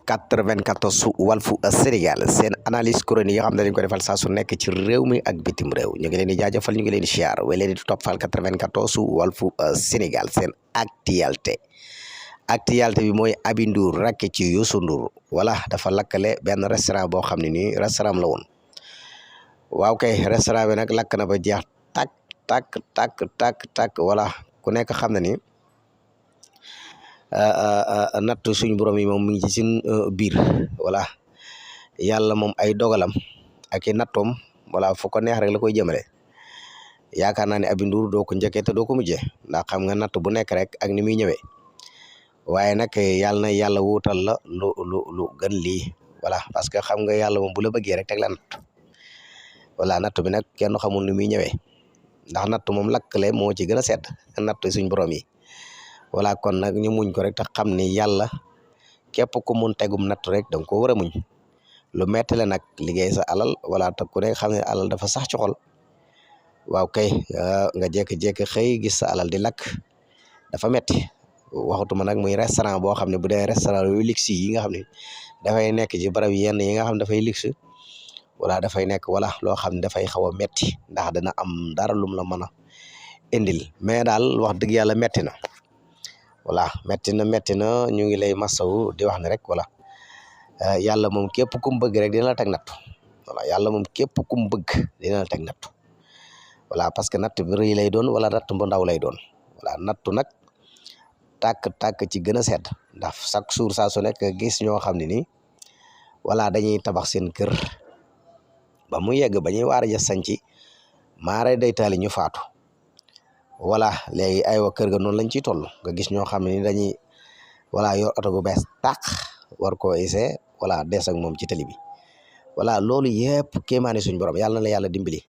94 Walfu Sénégal seen analyse chronique yoo xam ne dañ ko defal saa su nekk ci réew mi ak bitim réew ñu ngi leen di jaajëfal ñu ngi leen di siyaar way leen di toppal 94 Walfu Sénégal seen actualité bi mooy Aby Ndour rakk ci Youssou Ndour wala dafa lakkale benn restaurant boo xam ne nii restaurant la woon waaw kay restaurant bi nag lakk na ba jeex tak wala ku nekk xam na ni natt suñu borom yi moom mu ngi ci seen biir voilà yàlla moom ay dogalam ak i nattoom voilà fu ko neex rek la koy jëmale yaakaar naa ne Aby Ndour doo ko njëkkee te doo ko mujjee ndax xam nga natt bu nekk rek ak ni muy ñëwee waaye nag yàlla na yàlla wuutal la lu gën lii voilà parce que xam nga yàlla moom bu la bëggee rek teg la natt voilà natt bi nag kenn xamul ni muy ñëwee ndax natt moom lakkale moo ci gën a sedd natt suñ borom yi voilà kon nag ñu muñ ko rek te xam ni yàlla képp ku mun tegum natt rek danga ko war a muñ lu metti la nag liggéey sa alal voilà te ku nekk xam ne alal dafa sax ci xol waaw kay nga jékki-jékki xëy gis sa alal di lakk dafa metti waxatuma nag muy restaurant boo xam ne bu dee restaurant yu luxe yi nga xam ne dafay nekk ci barab yenn yi nga xam ne dafay luxe voilà dafay nekk wala loo xam ne dafay xaw a metti ndax dana am dara lum la mën a indil mais daal wax dëgg yàlla metti na voilà metti na ñu ngi lay masawu di wax ne rek voilà yàlla moom képp kum bëgg rek dina la teg nattu voilà yàlla moom képp kum bëgg dina la teg nattu voilà parce que natt bi rëy lay doon wala natt bu ndaw lay doon voilà nattu nag tàkk ci gën a sedd ndax chaque jour saa su nekk gis ñoo xam ne nii voilà dañuy tabax seen kër ba mu yegg ba ñuy waar a sanci maare day taali ñu faatu voilà léegi aywa kër ga noonu lañ ciy toll nga gis ñoo xam ne ni dañuy voilà yor oto bu bees tàq war koo essayer voilà des ak moom ci tali bi voilà loolu yëpp kéemaane suñu borom yàlla na la yàlla dimbali